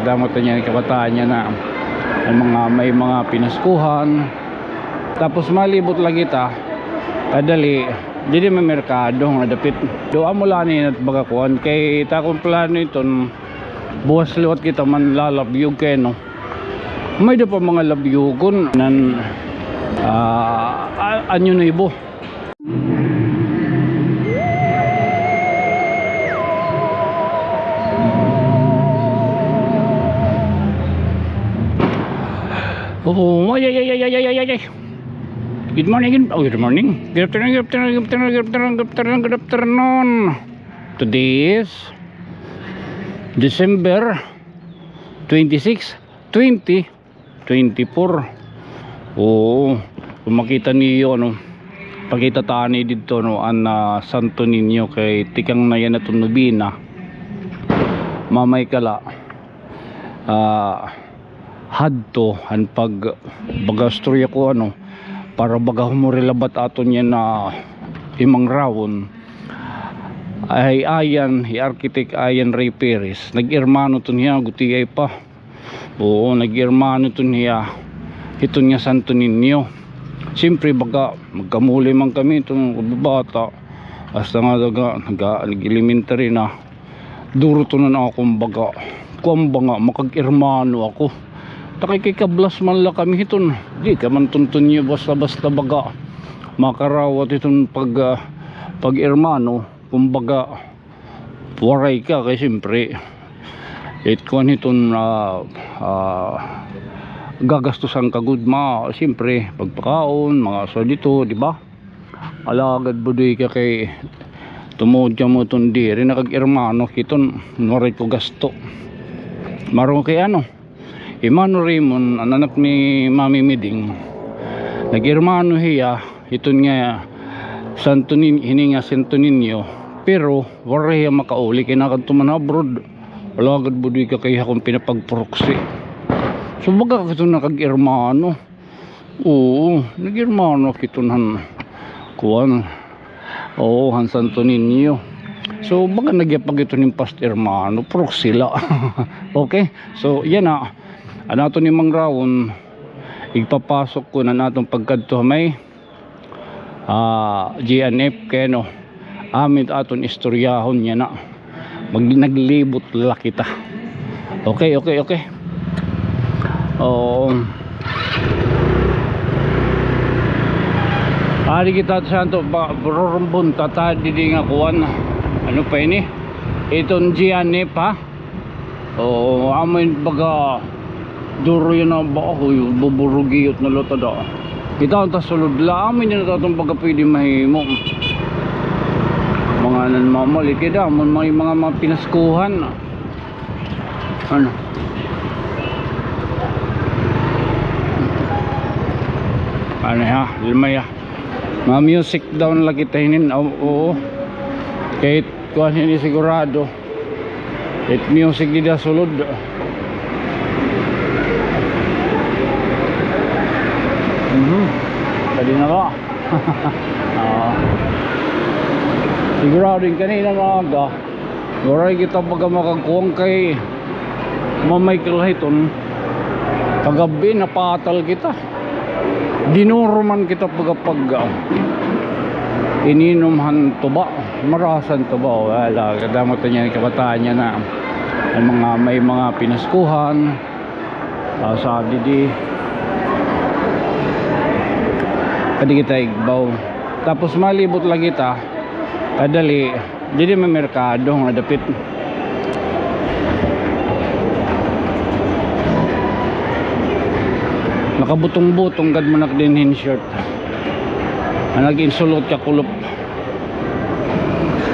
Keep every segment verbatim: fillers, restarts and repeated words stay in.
Damot na niya an kabataan niya na an mga, may mga pinaskuhan. Tapos malibot la kita. Kadali, didi may merkado nga dapit. Do amo la ni nat baga kuan kay it akon plano iton buwas liwat kita manlalabyog kay no. May da pa mga labyogon nan, ah, a-, Anyo Nuevo. Oh, ay, ay, ay. Good morning, good, oh, good morning. Good afternoon, good afternoon, good afternoon, good afternoon, good afternoon, good afternoon. Today is December twenty-six, twenty twenty-four. Oo, kung makita niyo, ano, pakita ta anay didto, no, an, ah, Santo Niño kay tikang na yana iton nobena. Mamay kala, ah, hadto han pag, baga istorya ko, ano, para baga humurilabat aton yana, ah, himangrawon. Ay, ayan, hi Architect Ayan Ray Perez. Nag-ermano iton hiya, gutiay pa. Oo, nag-ermano iton hiya, hiton nga Santo Niño. Siyempre, baga, magkamuli man kami iton kababata. Hasta nga daga, naga, nag-elementary na. Duro iton an akon baga. Kuan ba nga, makag-ermano ako. Takay kay kablas man la kami hiton. Di ka man tunton niyo basta-basta baga. Makarawat hiton pag, ah, pag-ermano. Kumbaga, waray ka kay siyempre it kuan hiton, ah, ah, gagastusan ka gud ma, siyempre pagpakaon, mga sa dito, di ba? Alagad budoy ka kay tumuod ka mo iton diri nakag-ermano kiton waray ko gasto. Maro kay ano, Hi Mano Raymond, an anak ni Mami Miding, nag-ermano hiya hiton nga Santo Ni-, hini nga Santo Niño, pero waray hiya makauli kay nakadto man ha abroad. Alagad budoy ka kay akon pinapagproxy. So, baga ka hiton nakag-ermano. Oo, nag-ermano kiton han kuan. Oo, han Santo Niño. So, baga nagyapag ito nin past ermano, proxy la. Okay? So, yana, an aton himangrawon, igpapasok ko na an aton pagkadto ha may, ah, G N F kay no, amo it aton istoryahon yana. Mag-, naglibot la kita. Okay, okay, okay. Oo. Adi kita santo pa, bururumbon ta, ta, didi nga kuan. Ano pa ini? Iton G N F, ha? Oo, amo ini baga duro yana ba? Uy, buburugiyot na la ta da. Kita ta sulod la, amo ini na ta iton baga pwede mahimo. Mga nanmamalit kay da, may mga, mga pinaskuhan. Ano? Ano ha? Limay ha? Mga music down la kita hinin. Oo, oo. Kahit kuan hini sigurado. It music dida sulod. Mhm. Pwede na ba? Ah. Sigurado in kanina maaga. Waray kita baga makagkuan kay mamay kalahiton. Kagab-i napatal kita. Dinuro man kita pagapag, ah, ininom han tuba. Marasa an tuba, o, wala. Kadamot niya, kabataan niya na. An mga, may mga pinaskuhan. Ah, sa didi. Pwede kita igbaw. Tapos malibot la kita. Kadali. Didi may merkado nga dapit. Nakabutong-butong gad man ak dinhi hin short. An nag-insulot ka kulop.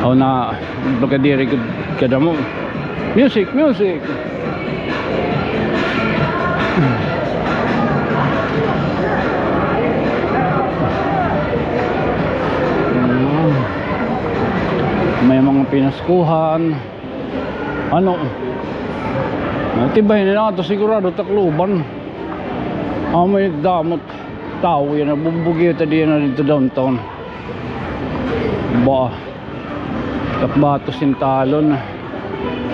Aw na, baga diri gud kadamo. Music, music. May mga pinaskuhan. Ano? Tibay na nato sigurado Tacloban. Amo it damo it tawo yana, bumbugi ta diyan na didto downtown. Ba. Takbatos in talon.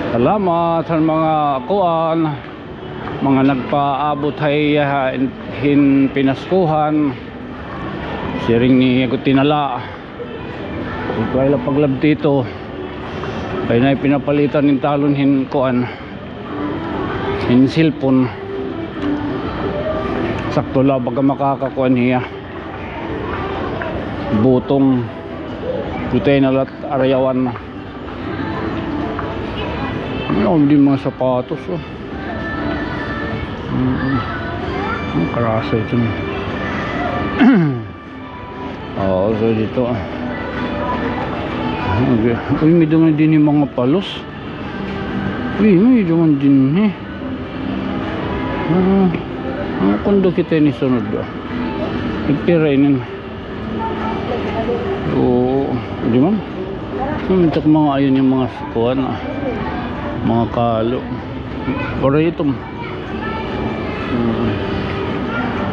Salamat sa mga kuan, mga nagpaabot hay, ah, hin, hin pinaskuhan. Siring ni Agutin ala. Ito ay lapag lab dito. Kay na pinapalitan nin talon hin kuan. Hin cellphone. Sakto la baga makakakuan hiya. Butong. Putay na lat arayawan na. Ano, di mga sapatos, oh. Mm-mm. Ang karasa ito na. Oo, so dito, ah. Okay. Uy, may dungan din yung mga palos. Uy, may dungan din, eh. Ah, ang kundo kita ini sunod, ah. Nagpira inin. Oo, di man. Hmm, ito mga ayun yung mga kuan, ah. Mga kalo. Pero ito. Hmm.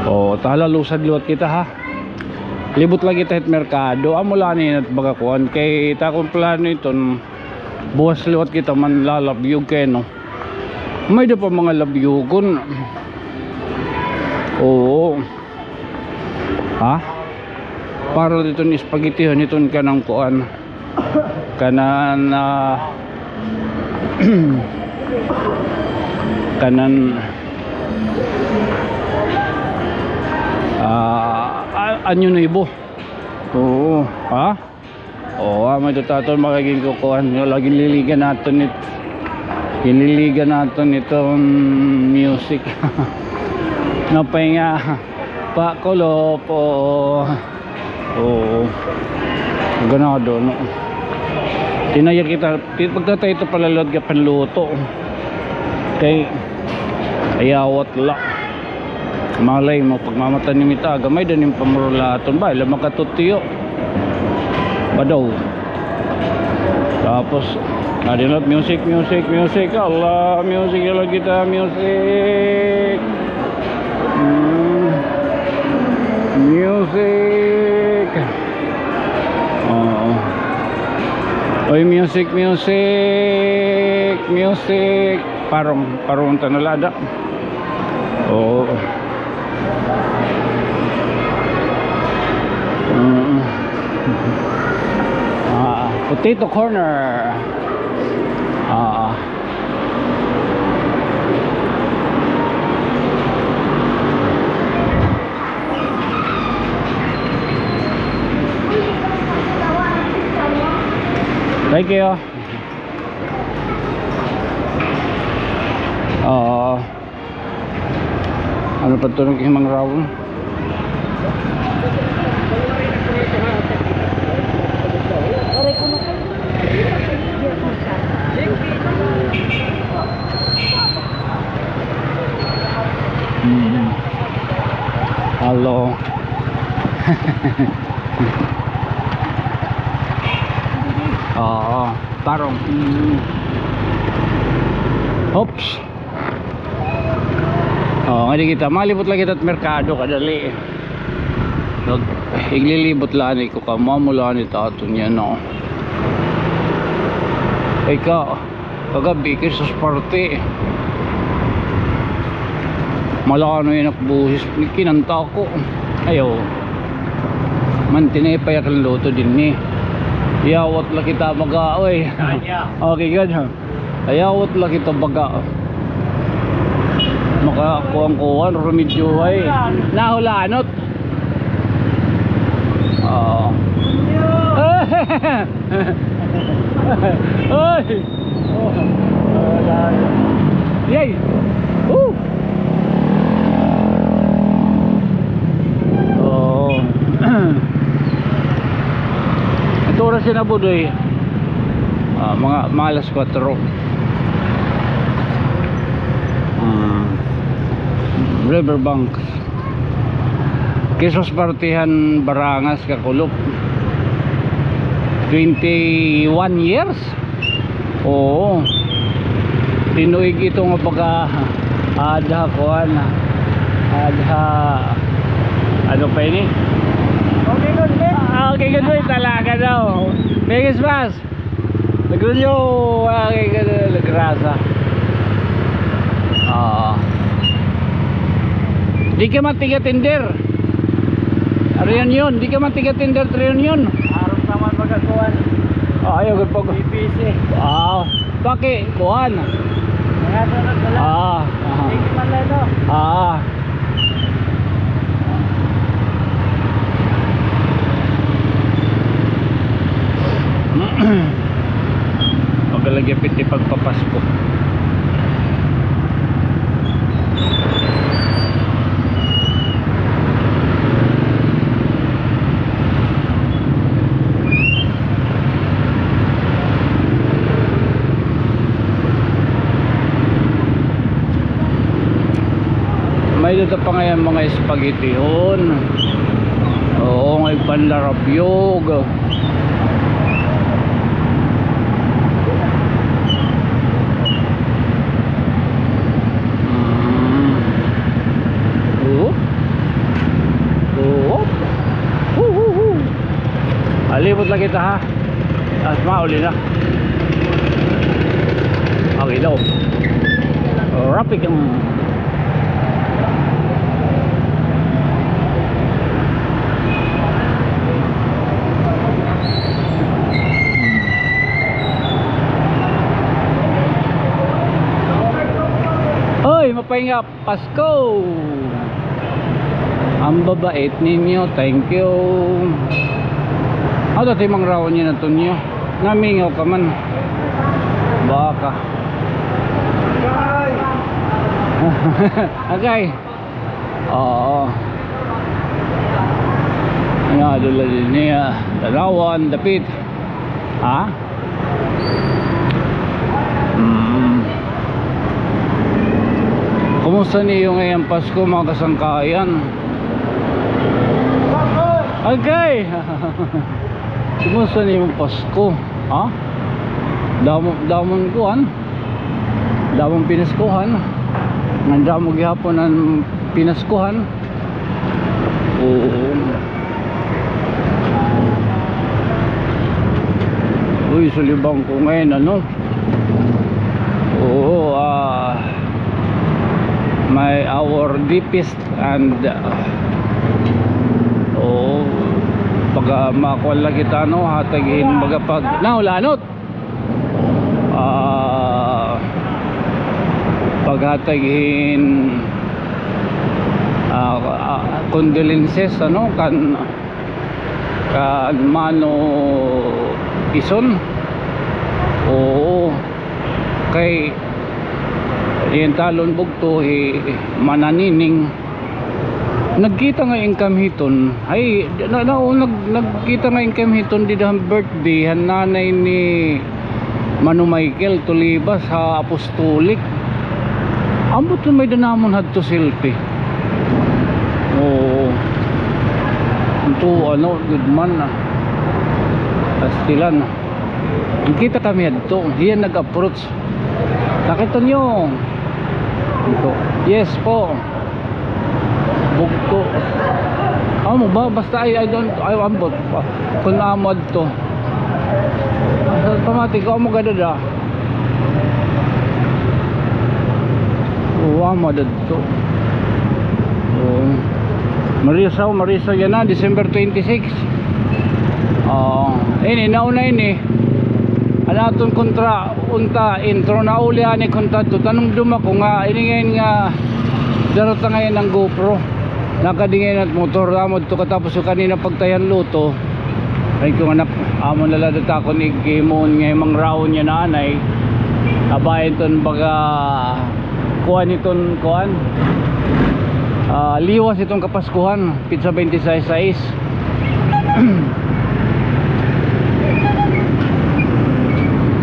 Oh, tala lusad liwat kita, ha. Libot lagi ta hit merkado. Amo la ni nat baga kuan. Kay ta akon plano iton, buwas liwat kita manlalabyog kay no. May da pa mga labyugon. Oo. Ha? Para dito ni spaghetti, hiton kanang kuan. Kanan, ah, kanan, ah, a-, anyo na ibo. Oo, ha? Oo, ah, may tutaton makagin kukuhan. Wala, ginliligan naton it-, ginliligan naton iton music. Napay nga, pakulop, oo. Oo. Ganado, no? Tinaya kita, ti-, pagtatay ito palalod ka panluto. Kay, ayawat la. Malay mo, pagmamatan ni mita, gamay din yung pamurulaton. Ba, ila makatutiyo. Badaw. Tapos, adi na, music, music, music. Allah, music na la kita, music. Hmm. Music. Oo. Oy, music, music, music. Parong, parong ta na la ada. Oo. Mm. Ah, potato corner. Ah. Thank you. Oo. Ano pa ito naghimangraw? Mm. Hello. Oo, tarong. Mm. Oops. Oh, ngadi kita. Malibot la kita hit merkado kadali. Nag-, iglilibot la ani ko kamo, amo la ani taton niya, no. Ikaw, kagab-i, Christmas party. Malano it ak buhis, kinanta ko. Ayaw. Man, tinipay ak luto dinhi. Yawat la kita baga, oy. Okay, good, ha? Ayawat la kita baga. Makakuan-kuan, remedyo ay. Nahulanot. Oo. Ay! Yay! Woo! Oo. Ito oras na, Budoy. Ah, mga, mga alas kwatro. Ah, Riverbank. Christmas party han Barangas, Kakulop. Twenty-one years? Oo. Tinuig ito nga baga, adha kuan, adha, ano pa ini? Okay, good, eh. Ah, okay, good, eh. Talaga daw. Merry Christmas. Gulyo, ay, grasa. Oo. Di ka man tiga-tender. Reunion, di ka man tiga-tender Reunion. Aron naman magakuan. Ah, ayaw gud pag B P C. Ah, paki kuan. Mga sunod na lang. Ah, ah. Sige man lang, no? Ah. Magalagipit di pagpapasko. May dito pa ngayon mga spaghettihon. Oo, may panlarapyog. Mm. Oo. Oo. Hu, hu, hu. Alibot lagi ta, ha. As mauli na. Okay daw. Rapid ang Hoy, mapahinga. Pasko! Ang babait ninyo, thank you. Ano dati mang raon niya na tunyo? Namingaw ka man. Baka. Okay. Oo. Ano, adula din niya. Tanawan, dapit. Ha? Mm. Kumusta niyo ngayong Pasko, mga kasangkayan? Okay. Kumusta niyo Pasko? Ha? Damo, damon kuan. Damon pinaskuhan. Nandamo gihapon ang pinaskuhan. Oo. Uy, sulibang ko ngayon, ano? Oo, ah, may our deepest and, ah, oo, pag, ah, makuha lagi ta, ano, hatag hin, baga pag, naulanot! Ah, paghatag hin, ah, ah, condolences, ano, kan, kan Mano Ison. Oo. Kay, iyan talon bugto, hi Mananining. Nagkita nga income hiton. Ay, na, na, nag, nagkita nga income hiton dida han birthday han nanay ni Mano Michael Tulibas ha Apostolic. Ambot na may danamon hadto selfie. Oo. Ito, ano, good man, ah. Pastilan. Nagkita kami hadto. Hiya nag-approach. Nakita niyo? Ito. Yes po. Bugto. Amo ba? Basta ay, I don't, ay, ambot. Kun amo adto. Sa pamati ko, amo gadada. Wa madadto. Oo. Marisaw, Marisaw yana, December twenty-six. Oo. Ini, nauna ini. An aton kontra, unta, intro na uli ani kontra to. Tanumdom ako nga, ini ngayon nga, darata ngayon an GoPro. Nakadi ngayon an motor, amo to katapos ko kanina pagtayan luto. Ay, kung anak, amo na la data akon ighimuon nga mangrawon niya nanay. Abayan ton baga kuan iton kuan. Ah, liwas iton kapaskuhan, pitsa twenty-six.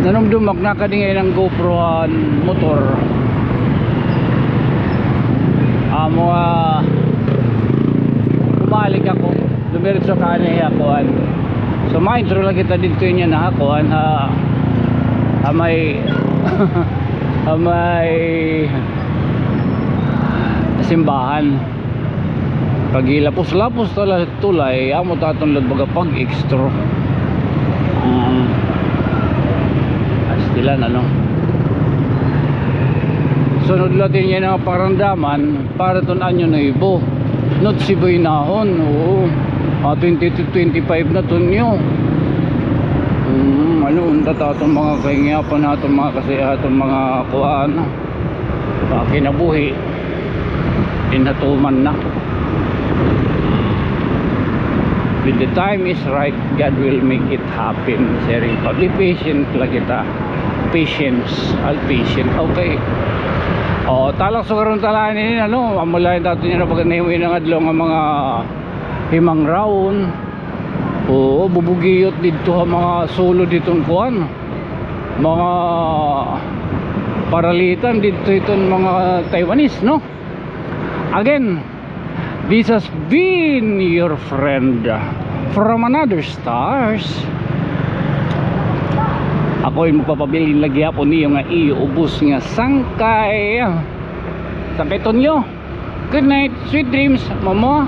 Nanumdom ak nakadi ngay-an an GoPro han motor. Amo, ah, bumalik ako. Dumiretso ka ani ha kuan. So, ma-intro la kita didto niya na ha kuan, ha, ha may, ha may simbahan. Paghilapos-lapos ta la tulay, amo ta aton la baga pag-extra. Mm. Ilan, ano? Sunod la iton nga pakiramdaman, para iton Año Nuevo. Noche Buenahon, oo. Ah, twenty to twenty-five na iton, yo. Hmm, ano, unta ta aton mga kahingapan, aton mga kasi, aton mga kuan, ah, kinabuhi. Inhatuman na. When the time is right, God will make it happen. Siring pa, be patient la kita. Patience. All patient. Okay. O, talak sugaron ta la ini, ano, amo la ini aton nga pagkanahimo ini nga adlaw nga mga himangrawon. Oo, bubugiyot didto ha mga sulod hiton kuan. Mga paralitan didto hiton mga Taiwanese, no? Again, this has been your friend from another stars. Ako it magpapabilin la gihapon niyo nga iyo ubos nga sangkay. Sangkay Tonyo. Good night, sweet dreams, mama.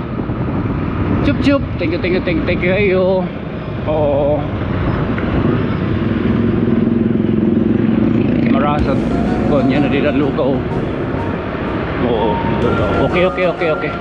Chup chup. Thank you, thank you, thank you, thank you, ayo. Oo. Marasat. Kuan niya na dida lugaw. Oo. Okay, okay, okay, okay.